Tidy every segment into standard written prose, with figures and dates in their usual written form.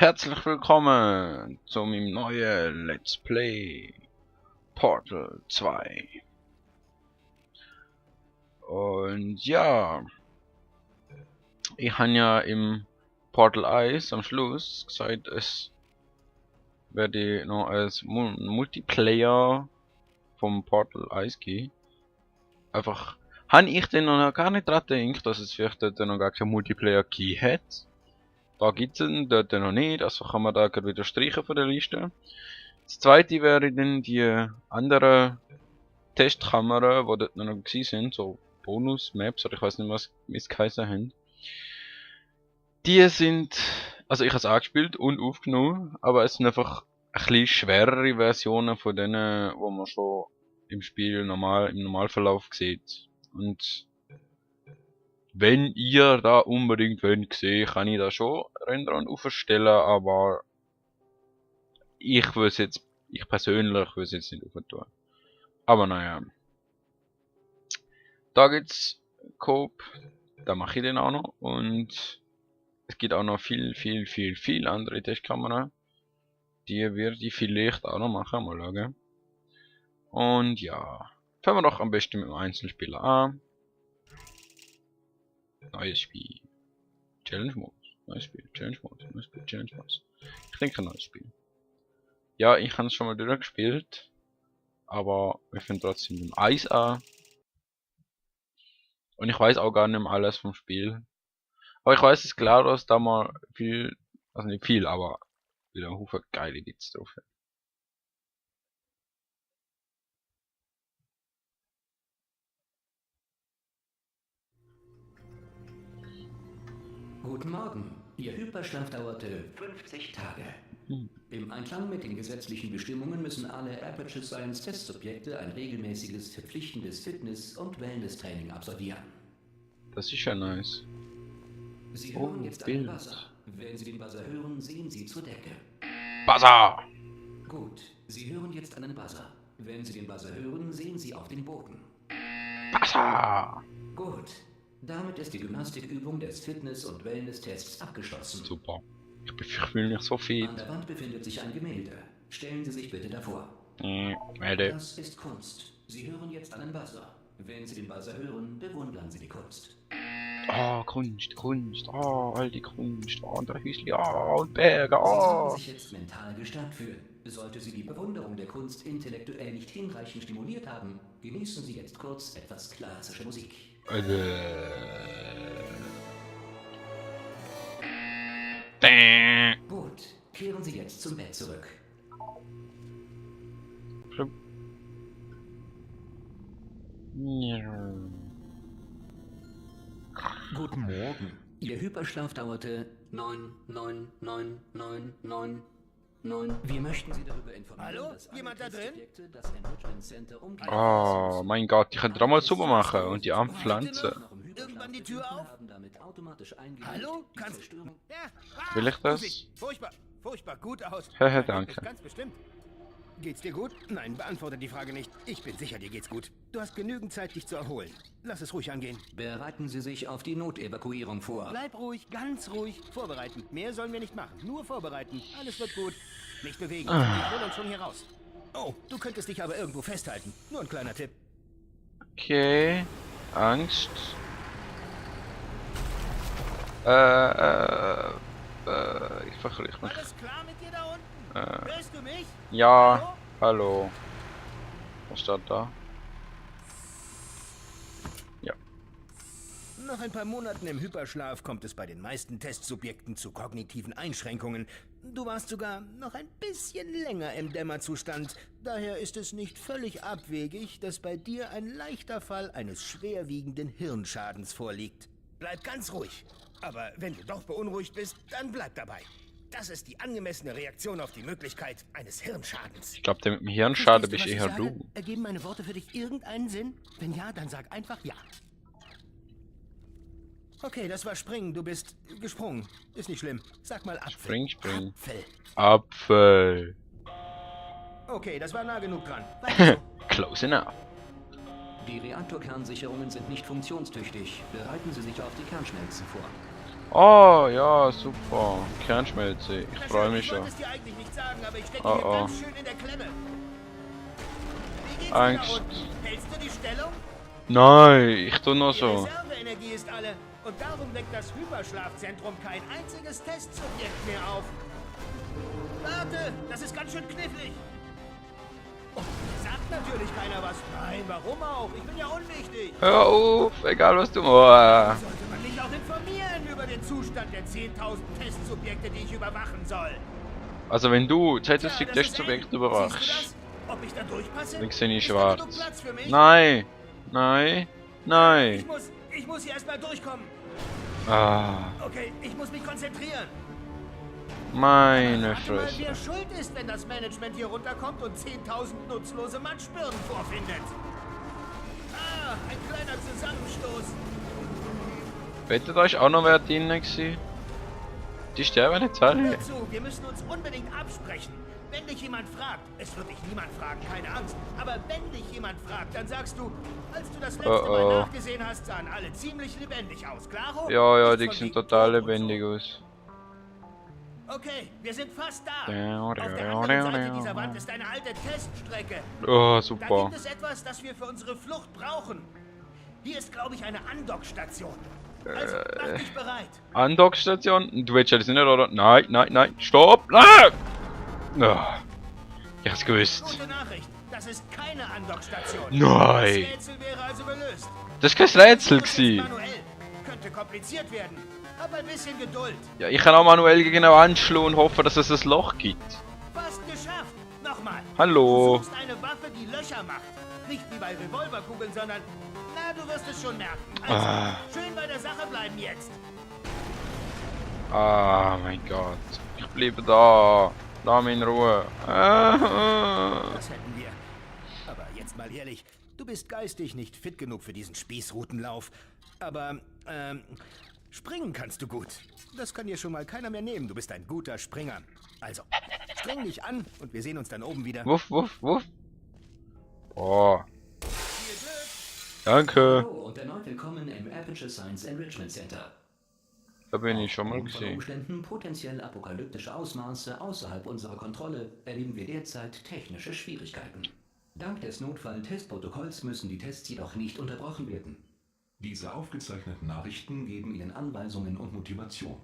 Herzlich willkommen zu meinem neuen Let's Play Portal 2. Und ja, ich habe ja im Portal 1 am Schluss gesagt, es werde noch als Multiplayer vom Portal 1 gehen. Einfach, habe ich denn noch gar nicht daran gedacht, dass es vielleicht dort noch gar kein Multiplayer gegeben hat. Da gibt es ihn, dort noch nicht, also kann man da gerade wieder streichen von der Liste. Das zweite wäre dann die anderen Testkameras, die dort noch gewesen sind, so Bonus-Maps, oder ich weiß nicht, was es geheißen haben. Die sind, also ich habe es angespielt und aufgenommen, aber es sind einfach ein bisschen schwerere Versionen von denen, wo man schon im Spiel im Normalverlauf sieht. Und wenn ihr da unbedingt wollt sehen, kann ich da schon Render aufstellen, aber ich persönlich will es jetzt nicht aufstellen. Aber naja. Da gibt's Coop, da mache ich den auch noch, und es gibt auch noch viel andere Testkameras. Die werde ich vielleicht auch noch machen, mal schauen. Und ja, fangen wir doch am besten mit dem Einzelspieler an. Neues Spiel. Challenge Mode. Neues Spiel. Challenge Mode. Neues Spiel. Challenge Mode. Ich denke ein neues Spiel. Ja, ich habe es schon mal durchgespielt. Aber wir fangen trotzdem mit dem Eis an. Und ich weiß auch gar nicht mehr alles vom Spiel. Aber ich weiß es klar, dass da mal viel, also nicht viel, aber wieder ein Haufen geile Bits drauf hat. Guten Morgen. Ihr Hyperschlaf dauerte 50 Tage. Im Einklang mit den gesetzlichen Bestimmungen müssen alle Aperture Science Testsubjekte ein regelmäßiges, verpflichtendes Fitness- und Wellness-Training absolvieren. Das ist ja nice. Sie hören jetzt einen Buzzer. Wenn Sie den Buzzer hören, sehen Sie zur Decke. Buzzer! Gut, Sie hören jetzt einen Buzzer. Wenn Sie den Buzzer hören, sehen Sie auf den Boden. Buzzer! Gut, damit ist die Gymnastikübung des Fitness- und Wellness-Tests abgeschlossen. Super. Ich fühle mich so fit. An der Wand befindet sich ein Gemälde. Stellen Sie sich bitte davor. Gemälde. Das ist Kunst. Sie hören jetzt einen Buzzer. Wenn Sie den Buzzer hören, bewundern Sie die Kunst. Oh, Kunst. Oh, all die Kunst. Oh, und der Hüsli. Oh, und Berge. Sie sollten Oh. sich jetzt mental gestärkt fühlen. Sollte Sie die Bewunderung der Kunst intellektuell nicht hinreichend stimuliert haben, genießen Sie jetzt kurz etwas klassische Musik. Gut, kehren Sie jetzt zum Bett zurück. Guten Morgen. Ihr Hyperschlaf dauerte 9. Wir möchten Sie darüber informieren, Hallo? dass alle Jemand da drin? Testsubjekte das Enrichment Center umgehen. Oh, mein Gott, ich könnte da mal Suppe machen und die armen Pflanzen. Irgendwann die Tür auf? Hallo? Kannst du... Ja. Will ich das? Du siehst furchtbar gut aus. Haha, danke. Ganz bestimmt. Geht's dir gut? Nein, beantworte die Frage nicht. Ich bin sicher, dir geht's gut. Du hast genügend Zeit, dich zu erholen. Lass es ruhig angehen. Bereiten Sie sich auf die Notevakuierung vor. Bleib ruhig, ganz ruhig. Vorbereiten. Mehr sollen wir nicht machen. Nur vorbereiten. Alles wird gut. Nicht bewegen. Wir holen uns schon hier raus. Oh, du könntest dich aber irgendwo festhalten. Nur ein kleiner Tipp. Okay. Angst. Ich verkriech mich. Alles klar mit dir da unten? Hörst du mich? Ja, hallo. Was steht da? Ja. Nach ein paar Monaten im Hyperschlaf kommt es bei den meisten Testsubjekten zu kognitiven Einschränkungen. Du warst sogar noch ein bisschen länger im Dämmerzustand. Daher ist es nicht völlig abwegig, dass bei dir ein leichter Fall eines schwerwiegenden Hirnschadens vorliegt. Bleib ganz ruhig. Aber wenn du doch beunruhigt bist, dann bleib dabei. Das ist die angemessene Reaktion auf die Möglichkeit eines Hirnschadens. Ich glaube, mit dem Hirnschaden Verstehst bist du, was eher ich sage? du. Ergeben meine Worte für dich irgendeinen Sinn? Wenn ja, dann sag einfach ja. Okay, das war Springen. Du bist gesprungen. Ist nicht schlimm. Sag mal Apfel. Spring. Apfel. Apfel. Okay, das war nah genug dran. Weiter so. Close enough. Die Reaktorkernsicherungen sind nicht funktionstüchtig. Bereiten Sie sich auf die Kernschmelzen vor. Oh, ja, super. Kernschmelze. Ich Na freue schön, mich ich schon. wollte es dir eigentlich nicht sagen, aber ich stecke Oh, hier oh. ganz schön in der Klemme. Wie geht's dir Angst. da unten? Hältst du die Stellung? Nein, ich tu nur Die so. Reserveenergie ist alle. Und darum weckt das Hyperschlafzentrum kein einziges Testsubjekt mehr auf. Warte, das ist ganz schön knifflig. Oh, sagt natürlich keiner was. Nein, warum auch? Ich bin ja unwichtig. Hör auf, egal was du machst. Sollte man mich auch informieren über den Zustand der 10.000 Testsubjekte, die ich überwachen soll. Also wenn du Tja, 20 das ist Testsubjekte eng. überwachst, Siehst du das? Ob ich da durchpasse? dann sehe ich Ist da genug schwarz. Platz für mich? Nein, nein, nein. Ich muss hier erstmal durchkommen. Ah, Okay, ich muss mich konzentrieren. meine Rate mal, Fresse. wer schuld ist, wenn das Management hier runterkommt und 10.000 nutzlose Matschbirnen vorfindet. Ah, ein kleiner Zusammenstoß. Wettet euch auch noch wer drinnen gewesen? Die sterben nicht alle. Hör zu, wir müssen uns unbedingt absprechen. Wenn dich jemand fragt, es wird dich niemand fragen, keine Angst, aber wenn dich jemand fragt, dann sagst du, als du das letzte Mal nachgesehen hast, sahen alle ziemlich lebendig aus, klaro? Ja, ja, Nicht die von sehen wegen total tot und lebendig so. aus. Okay, wir sind fast da. Auf der anderen Seite dieser Wand ist eine alte Teststrecke. Oh, Da super. gibt es etwas, das wir für unsere Flucht brauchen. Hier ist, glaube ich, eine Andockstation. Also, mach dich bereit. Andockstation? Du willst ja das nicht, oder? Nein, nein, nein. Stopp! Nein! Ah, ich hab's gewusst. Gute Nachricht, das ist keine Andockstation. Nein! Das Rätsel wäre also gelöst. Das war kein Rätsel Versuch es gewesen. manuell. Könnte kompliziert werden. Hab ein bisschen Geduld. Ja, ich kann auch manuell genau anschlagen und hoffen, dass es ein Loch gibt. Fast geschafft. Nochmal. Hallo. Du suchst eine Waffe, die Löcher macht. Nicht wie bei Revolverkugeln, sondern... Na, du wirst es schon merken. Also, schön bei der Sache bleiben jetzt. Ah, mein Gott. Ich bleibe da. Lass mich in Ruhe. Das hätten wir. Aber jetzt mal ehrlich, du bist geistig nicht fit genug für diesen Spießrutenlauf. Aber, springen kannst du gut. Das kann dir schon mal keiner mehr nehmen. Du bist ein guter Springer. Also, streng dich an und wir sehen uns dann oben wieder. Wuff, wuff, wuff. Oh, Viel Glück. danke. Hallo und erneut willkommen im Aperture Science Enrichment Center. Da bin ich schon mal Aufgrund von gesehen. Umständen potenziell apokalyptische Ausmaße außerhalb unserer Kontrolle erleben wir derzeit technische Schwierigkeiten. Dank des Notfall-Testprotokolls müssen die Tests jedoch nicht unterbrochen werden. Diese aufgezeichneten Nachrichten geben Ihnen Anweisungen und Motivation.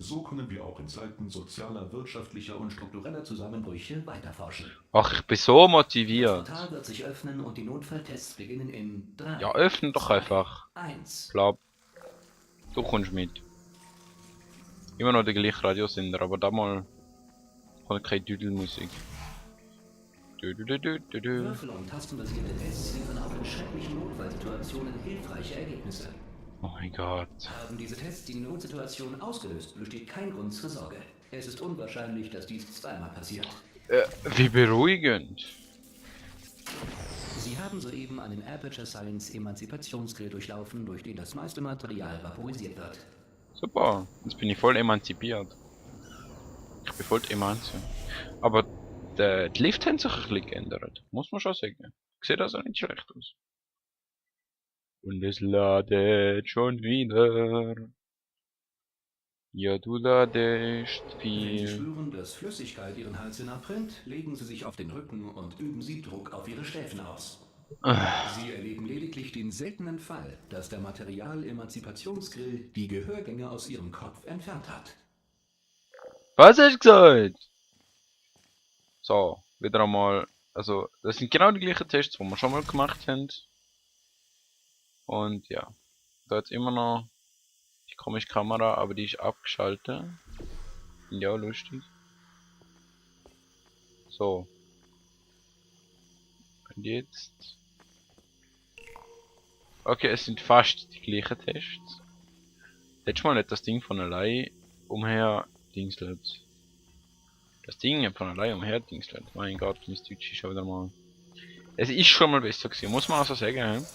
So können wir auch in Zeiten sozialer, wirtschaftlicher und Struktureller Zusammenbrüche weiterforschen. Ach, ich bin so Das motiviert. Portal wird sich öffnen und die Notfalltests beginnen in 3, Ja, öffne doch einfach. 1. Glaub. Du kommst mit. Immer noch der gleiche Radiosender, aber da mal kommt keine Düdelmusik. Würfel- und tastenbasierte Tests liefern auch in schrecklichen Notfallsituationen hilfreiche Ergebnisse. Oh mein Gott. Haben diese Tests die Notsituation ausgelöst, besteht kein Grund zur Sorge. Es ist unwahrscheinlich, dass dies zweimal passiert. Wie beruhigend. Sie haben soeben einen Aperture Science Emanzipationsgrill durchlaufen, durch den das meiste Material vaporisiert wird. Super. Jetzt bin ich voll emanzipiert. Ich bin voll emanzipiert. Aber die Lift haben sich ein bisschen geändert. Muss man schon sagen. Sieht also nicht schlecht aus. Und es ladet schon wieder. Ja, du ladest Wenn Sie viel. spüren, dass Flüssigkeit Ihren Hals hinabrennt, legen Sie sich auf den Rücken und üben Sie Druck auf Ihre Schläfen aus. Sie erleben lediglich den seltenen Fall, dass der Material-Emanzipationsgrill die Gehörgänge aus Ihrem Kopf entfernt hat. Was hast du gesagt? So, wieder einmal. Also, das sind genau die gleichen Tests, die wir schon mal gemacht haben. Und ja, da jetzt immer noch die komische Kamera, aber die ist abgeschaltet. Finde ich auch lustig. So. Und jetzt. Okay, es sind fast die gleichen Tests. Letztes Mal nicht das Ding von allein umher dingselt. Das Ding hat von allein umher dingselt. Mein Gott, mein Deutsch ist schon wieder mal. Es ist schon mal besser gewesen, muss man also sagen. He?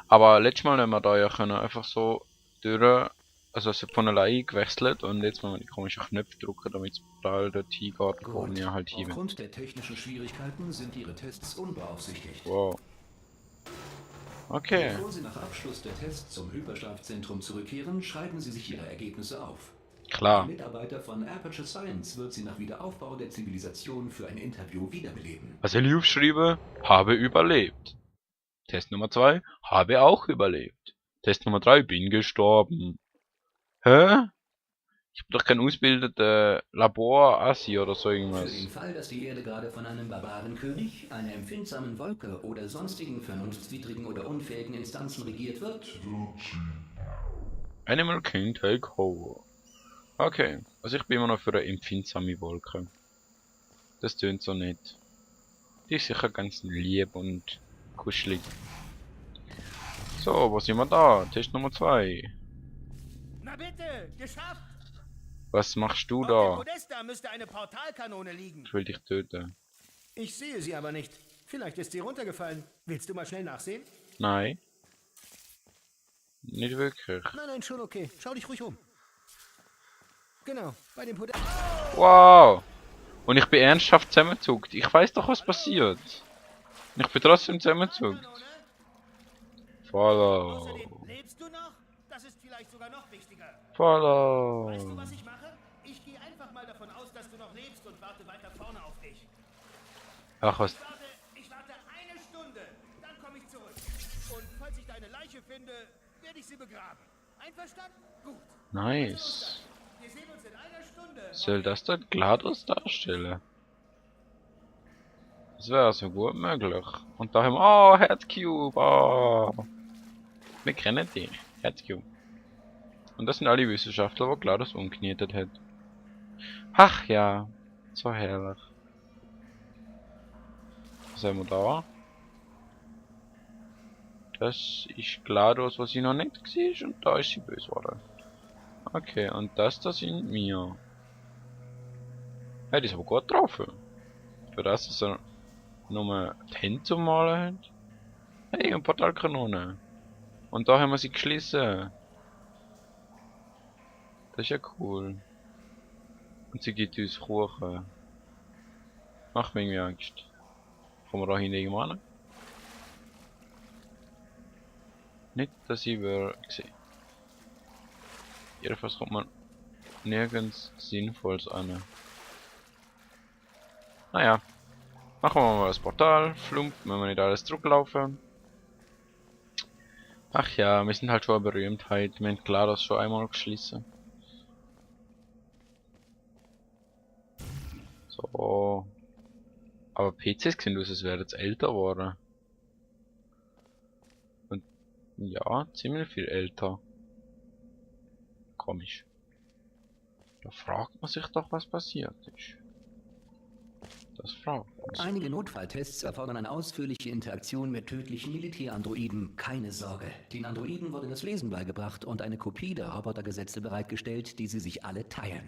Aber letztes Mal haben wir da ja können einfach so durch, also es hat von allein gewechselt und jetzt müssen wir die komischen Knöpfe drücken, damit das Portal dort hingeht, wo wir halt hin. Aufgrund der technischen Schwierigkeiten sind Ihre Tests unbeaufsichtigt. Wow. Okay. Bevor Sie nach Abschluss der Tests zum Hyperschlafzentrum zurückkehren, schreiben Sie sich Ihre Ergebnisse auf. Klar. Ein Mitarbeiter von Aperture Science wird Sie nach Wiederaufbau der Zivilisation für ein Interview wiederbeleben. Was ich aufschrieben, habe überlebt. Test Nummer 2, habe auch überlebt. Test Nummer 3, bin gestorben. Hä? Ich bin doch kein ausgebildeter Labor-Assi oder so Für irgendwas. den Fall, dass die Erde gerade von einem Barbarenkönig, einer empfindsamen Wolke oder sonstigen vernunftswidrigen oder unfähigen Instanzen regiert wird, Animal King Takeover. Okay, also ich bin immer noch für eine empfindsame Wolke. Das tönt so nett. Die ist sicher ganz lieb und kuschelig. So, was sind wir da? Test Nummer 2. Na bitte, geschafft! Was machst du Auf dem da? Podest da müsste eine Portalkanone liegen. Ich will dich töten. Ich sehe sie aber nicht. Vielleicht ist sie runtergefallen. Willst du mal schnell nachsehen? Nein. Nicht wirklich. Nein, schon okay. Schau dich ruhig um. Genau, bei dem Podest. Wow! Und ich bin ernsthaft zusammengezuckt. Ich weiß doch, was passiert. Und ich bin trotzdem zusammengezuckt. Follow. Außerdem, lebst du noch? Das ist vielleicht sogar noch wichtiger. Weißt du, Follow. was ich mache? Ich gehe einfach mal davon aus, dass du noch lebst und warte weiter vorne auf dich. Ach was. Ich warte eine Stunde, dann komme ich zurück. Und falls ich deine Leiche finde, werde ich sie begraben. Einverstanden? Gut. Nice. Wir sehen uns in einer Stunde. Soll das der GLaDOS darstellen? Das wäre so gut möglich. Und da haben wir... Oh, Herzcube! Oh. Wir kennen die. Herzcube. Und das sind alle Wissenschaftler, die GLaDOS umgenietet hat. Ach ja. So herrlich. Was haben wir da? Das ist GLaDOS, was ich noch nicht gesehen ist, und da ist sie böse geworden. Okay, und das da sind wir. Hey, die ist aber gut drauf. Für das, dass er nur die Hände zum Malen hat. Hey, eine Portalkanone. Und da haben wir sie geschlossen. Das ist ja cool. Und sie gibt uns Kuchen. Macht mir irgendwie Angst. Kommen wir da hinten irgendwo hin? Nicht, dass ich sehe. Jedenfalls kommt man nirgends Sinnvolles an. Naja. Machen wir mal das Portal. Flump, wenn wir nicht alles zurücklaufen. Ach ja, wir sind halt schon eine Berühmtheit. Wir haben GLaDOS schon einmal geschlossen. So. Aber PCs sehen aus, als wären jetzt älter geworden. Und ja, ziemlich viel älter. Komisch. Da fragt man sich doch, was passiert ist. Das fragt man sich. Einige Notfalltests erfordern eine ausführliche Interaktion mit tödlichen Militärandroiden. Keine Sorge. Den Androiden wurde das Lesen beigebracht und eine Kopie der Robotergesetze bereitgestellt, die sie sich alle teilen.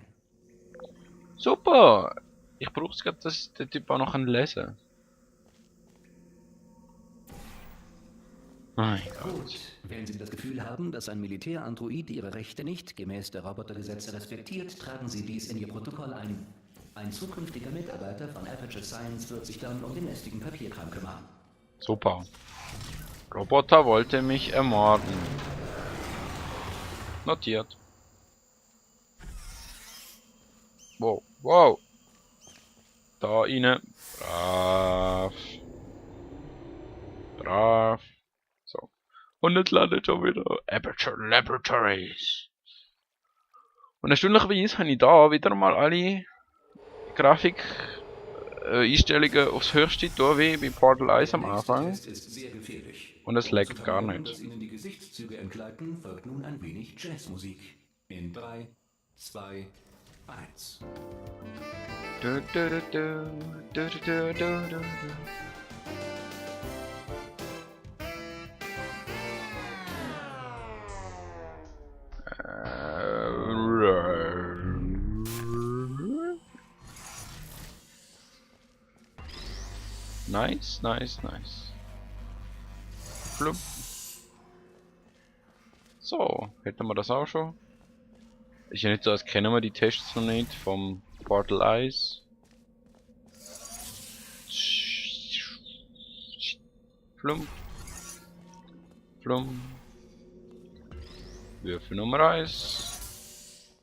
Super! Ich brauche gerade, dass der Typ auch noch lesen. Mein Gott. Gut. Wenn Sie das Gefühl haben, dass ein Militärandroid Ihre Rechte nicht gemäß der Robotergesetze respektiert, tragen Sie dies in Ihr Protokoll ein. Ein zukünftiger Mitarbeiter von Aperture Science wird sich dann um den lästigen Papierkram kümmern. Super. Roboter wollte mich ermorden. Notiert. Wow, wow. Da rein. Brav. Brav. So. Und jetzt landet schon wieder Aperture Laboratories. Und erstaunlicherweise habe ich da wieder mal alle Grafik-Einstellungen aufs höchste tun wie bei Portal 1 am Anfang. Test ist sehr gefährlich. Und es laggt Zu gar verhindern, nicht. dass Ihnen die Gesichtszüge entgleiten, folgt nun ein wenig Jazzmusik. In 3, 2, 1. Du, du, du, du, du, du, du, du, du. Nice, nice, nice. Blub. So, hätten wir das auch schon. Ist ja nicht so, als kennen wir die Tests noch nicht vom Portal Eyes. Flump. Blum. Würfel Nummer 1.